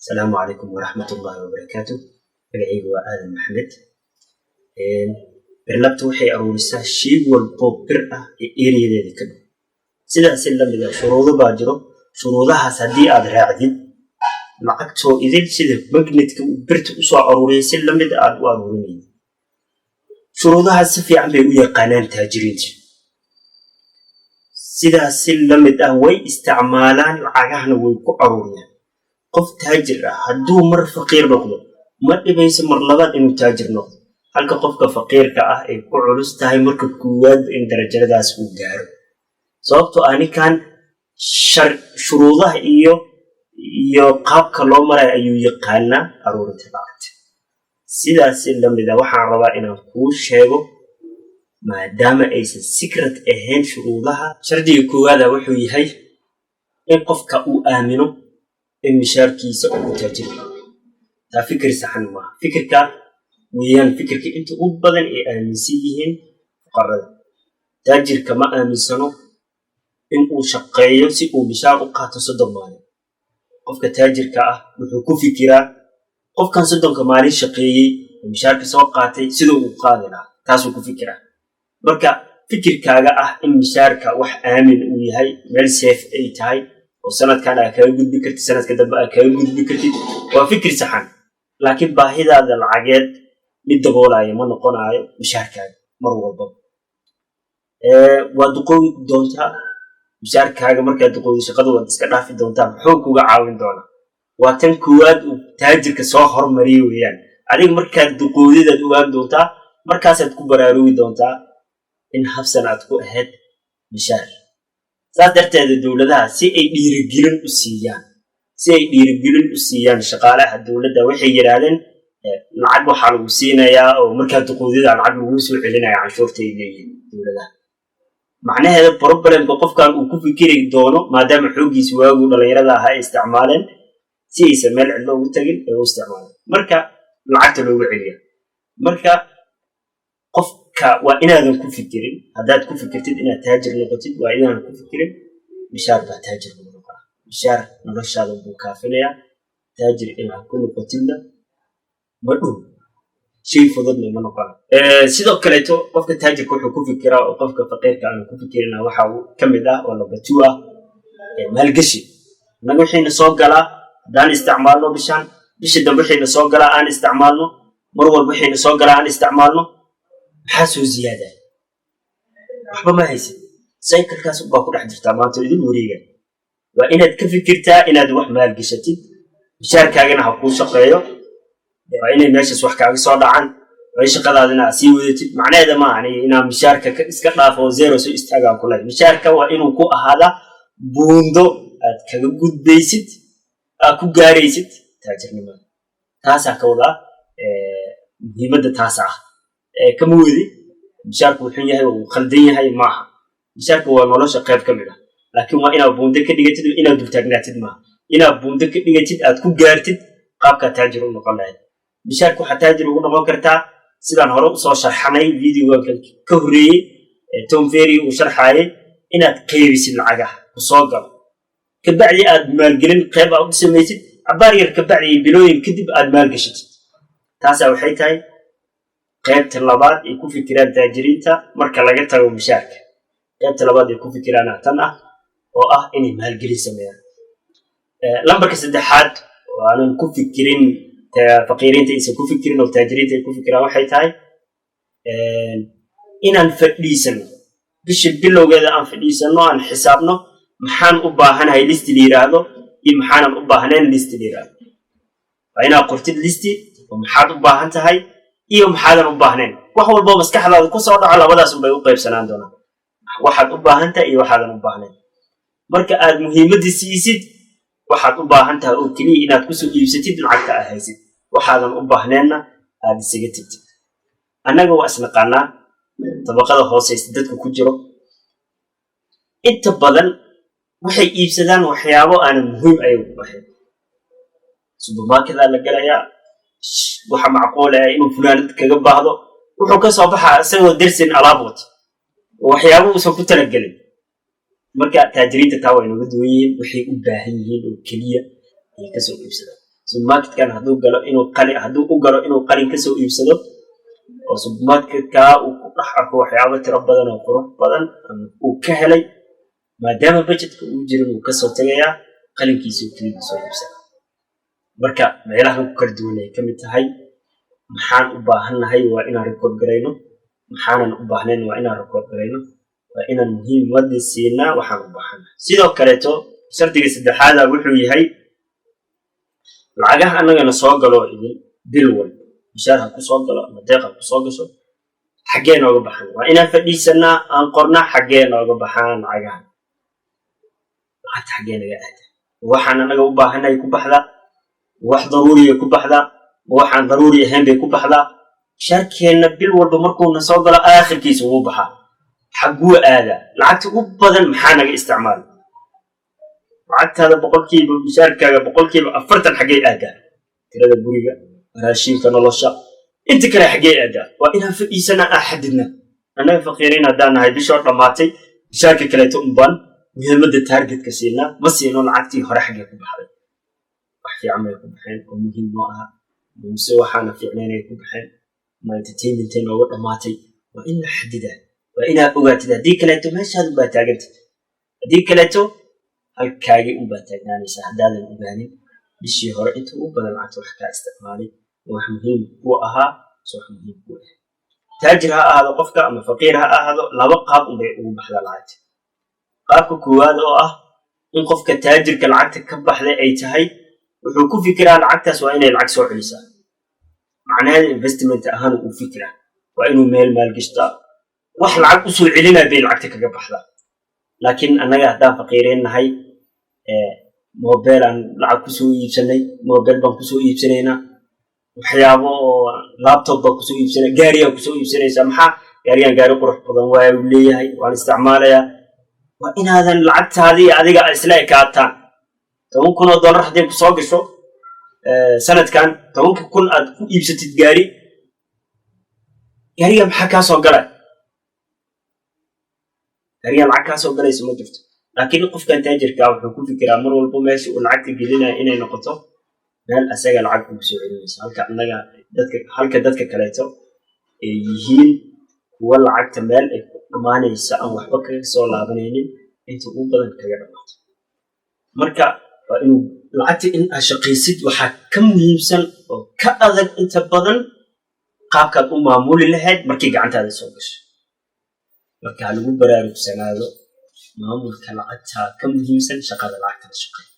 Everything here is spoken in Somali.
Asalaamu calaykum waraxmatullaahi wabarakaatu. Magacaygu waa Aadan Maxamed. Birlabta waxay aruurisaa shay walboo bir ah ee eriyadeeda ka dhow. Sidaasi lamid ah, shuruudo baa jiro. Shuruudahaas haddii aad raacdid, lacagtoo idil sida magnetka uu birta usoo aruuriyay si lamid aad u aruurinayid. Shuruudahaas si fiican bay u yaqaanaan taajiriinta. Sidaas si lamid ah way isticmaalaan, lacagahana way ku aruuriyaan. Qof taajir ah hadduu mar faqiir noqdo, ma dhibayso mar labaad inuu taajir noqdo, halka qofka faqiirka ah ay ku culus tahay marka koowaadba in darajadaas uu gaaro, sababtoo ah ninkan shuruudaha iyo qaabka loo marayo ayuu yaqaanaa aruurinta lacagta. Sidaas si lamid ah waxaan rabaa inaan kuu sheego, maadaama aysan secret ahayn shuruudaha. Shardiga koowaada wuxuu yahay in qofka uu aamino in mishaarkiisa uu ku taajiri karo. Taa fikir saxan maaha. Fikirka weeyaan fikirka inta ugu badan ay aaminsan yihiin fuqarada. Taajirka ma aaminsano in uu shaqeeyo si uu mishaar u qaato 30 maalin. Qofka taajirka ah wuxuu ku fikiraa qofkan 30-ka maalin shaqeeyey oo mishaarka soo qaatay siduu uu qaadi lahaa. Taasuu ku fikiraa. Marka fikirkaaga ah in mishaarka wax aamin uu yahay, meel safe ay tahay oo sanadkan aa kaga gudbi kartid, sanadka dambe aa kaga gudbi kartid, waa fikir saxan, laakiin baahidaada lacageed mid daboolaya ma noqonayo mishaarkaaga mar walbaba. Waa duqoowi doontaa mishaarkaaga. Markaad duqoowdo, shaqada waad iska dhaafi doontaa. Muxuu kuga caawin doonaa? Waa tan koowaad uu taajirka soo hormariyo weeyaan. Adiga markaad duqoowdidaad ogaan doontaa, markaasaad ku baraarugi doontaa in habsan aad ku ahayd mishaar. Saas darteeda dowladaha si ay dhiirigelin u siiyaan shaqaalaha dowladda, waxay yidhaahdeen lacag waxaa lagu siinayaa oo markaa duqoodida lacag laguu soo celinaya canshuurta, ay leeyihiin dowladaha. Macnaheeda problemka qofkan uu ku fikiri doono, maadaama xooggiisa waagu dhalinyarada ahaa ay isticmaaleen si aysan meel cidlo ugu tagin ay u isticmaaleen, marka lacagta loogu celiya. Marka qofka waa inaadan ku fikirin. Haddaad ku fikirtid inaad taajir noqotid, waa inaadan ku fikirin mishaar baa taajir lagu noqonaa. Mishaar noloshaada buu kaafinayaa, taajir inaad ku noqotidna ma dhow, shay fududna ma noqona. Sidoo kaleeto qofka taajirka wuxuu ku fikiraa oo qofka faqiirka aanu ku fikirina waxa uu ka mid ah oo number two ah maalgeshi. Annaga wixiina soo galaa haddaan isticmaalno bishaan, bisha dambe wixiina soo galaa aan isticmaalno, mar walba wixiina soo galaa aan isticmaalno, maxaa soo ziyaadaya? Waxba ma haysid. Cyclekaas baa ku dhex jirtaa maanta idin wareega. Waa inaad ka fikirtaa inaad wax maalgeshatid. Mishaarkaagana ha kuu shaqeeyo. Waa inay meeshaas wax kaaga soo dhacaan, waa in shaqadaadina aad sii wadatid. Macnaheeda ma ahani inaa mishaarka iska dhaafo oo zero soo istaagaan kulahay. Mishaarka waa inuu ku ahaadaa buundo aad kaga gudbaysid, aad ku gaaraysid taajirnimada. Taasaa ka wadaa, muhiimadda taasa ah. Kama wedi mishaarku wuxuu yahay uu khaldan yahay, maaha. Mishaarka waa nolosha qayb ka mid ah, laakiin waa inaad buundo ka dhigatid oo inaad dultaagnaatid maaha. Inaad buundo ka dhigatid aad ku gaartid qaabkaa taajir u noqon lahayd. Mishaarka waxaa taajir ugu noqon kartaa sidaan hore usoo sharxanay videogan ka horreeyey, Tom Ferry uu sharxaayay, inaad qaybisid lacagaha ku soo galo, kabacdi aad maalgelin qayb aad u samaysid, cabaar yar kabacdi, bilooyin kadib aad maalgashatid. Taasaa waxay tahay qaybta labaad ay ku fikiraan taajiriinta marka laga tago mishaarka. Qaybta labaad ay ku fikiraan tan ah oo ah inay maalgelin sameeyaan. Lambarka saddexaad oo aanan ku fikirin, faqiiriinta aysan ku fikirin oo taajiriinta ay ku fikiraan, waxay tahay inaan fadhiisano bisha bilowgeeda, aan fadhiisano, aan xisaabno maxaan u baahanahay, listi la yiraahdo, iyo maxaanan u baahnayn, listi la yiraahdo. Waa inaad qortid listi oo maxaad u baahan tahay iyo maxaadan u baahnayn. Wax walboo maskaxdaada kusoo dhaco labadaas unbay u qaybsanaan doonaan: waxaad u baahan tahay iyo waxaadan u baahnayn. Marka aad muhiimadda siisid waxaad u baahan tahay oo keliya inaad kusoo iibsatid lacagta aad haysid, waxaadan u baahneenna aad isaga tegtid. Annaga waa isnaqaanaa. Dabaqada hooseysa dadka ku jiro inta badan waxay iibsadaan waxyaabo aanan muhiim ayagu ahayn. Supermarketaa la galayaa, waxa macquul ah inuu funaanad kaga baahdo, wuxuu ka soo baxaa isagoo dersin alaab wata oo waxyaabo uusan ku talagelin. Marka taajiriinta taa waa inooga duwan yihiin. Waxay u baahan yihiin oo keliya ayay kasoo iibsadaan. Supermarketkan hadduu galo inuu qalin, hadduu u galo inuu qalin kasoo iibsado oo supermarketkaa uu ku dhex arko waxyaabo tiro badan oo qurux badan ama uu ka helay, maadaama budgetka uu jirin, uu kasoo tagayaa, qalinkiisuu keliya soo iibsana. Marka meelahan ku kala duwan ay ka mid tahay. Maxaan u baahannahay waa inaan record garayno, maxaanan u baahnayn waa inaan record garayno, waa inaan muhiimadii siinaa waxaan u baahannahay. Sidoo kaleeto, shardiga saddexaada wuxuu yahay lacagaha annagana soo galo idin bil walba, mushaar ha ku soo galo ama deeq ha ku soo gasho, xaggee nooga baxaan? Waa inaan fadhiisanaa, aan qornaa xaggee nooga baxaan lacagaha. Lacagta xaggee naga aada? Waxaan annaga u baahannahay ku baxdaa? Wax daruuriya ku baxdaa? Waxaan daruuri ahayn bay ku baxdaa? Mushaarkeenna bil walba markuuna soo galo, aakhirkiisa wuu baxaa. Xagguu aadaa lacagta u badan? Maxaa naga isticmaala lacagtaada? Boqolkiiba, mushaarkaaga 40% xaggee aadaa? Tirada guriga, raashinka, nolosha, inta kale xaggee aadaa? Waa inaan fadhiisanaa, aan xadidna. Annaga faqiiriin haddaan nahay, bishoo dhammaatay mushaarka kaleeto unbaan muhiimadda targetka siinaa. Ma siino lacagtii hore xaggee ku baxday. Wax fiican bay ku baxeen oo muhiim noo aha, mise waxaana fiicnayn ay ku baxeen, ma entertainmentay nooga dhammaatay? Waa in la xadidaa, waa inaad ogaatid. Haddii kaleeto meeshaad unbaa taagantid, haddii kaleeto halkaagii unbaa taagnaanaysaa haddaadan ogaanin bishii hore inta ugu badan lacagta wax kaa isticmaalay, wax muhiim ku ahaa mise wax muhiim ku ah. Taajir ha ahaado qofka ama faqiir ha ahaado, laba qaab unbay ugu baxdaa lacagta. Qaabka koowaad oo ah in qofka taajirka lacagta ka baxday ay tahay wuxuu ku fikiraa lacagtaas waa inay lacag soo celisaa. Macnaheeda investment ahaan uu fikiraa, waa inuu meel maalgashtaa, wax lacag usoo celinaa bay lacagta kaga baxdaa. Laakiin annaga haddaan faqiireen nahay, mobile aan lacag kusoo iibsanay, mobile baan kusoo iibsanaynaa, waxyaabo oo laptop baan kusoo iibsanay, gaariyaa kusoo iibsanaysaa. Maxaa gaarigaan? Gaari qurux badan waaya uu leeyahay, waan isticmaalayaa. Waa inaadan lacagtaadii adiga isla ekaataan. $10,000 hadday kusoo gasho sanadkan, 10,000 aad ku iibsatid gaari, gaariga maxaa kaa soo galay? Gaarigan lacag kaa soo galayso ma jirto. Laakiin qofkan taajirkaa wuxuu ku fikiraa mar walbo meesha uu lacagta gelinaya inay noqoto meel asaga lacag ugu soo celinayso, halka annaga dadka, halka dadka kaleeto ay yihiin kuwa lacagta meel ay ku dhammaanayso aan waxba kaga soo laabanaynin, inta ugu badan kaga dhammaato. Marka waa inuu lacagta in aad shaqaysid waxaa ka muhiimsan oo ka adag inta badan qaabkaad u maamuli lahayd markii gacantaada soo gasho. Marka ha lagu baraarugsanaado maamulka lacagta ka muhiimsan shaqada lacagta la shaqeeyo.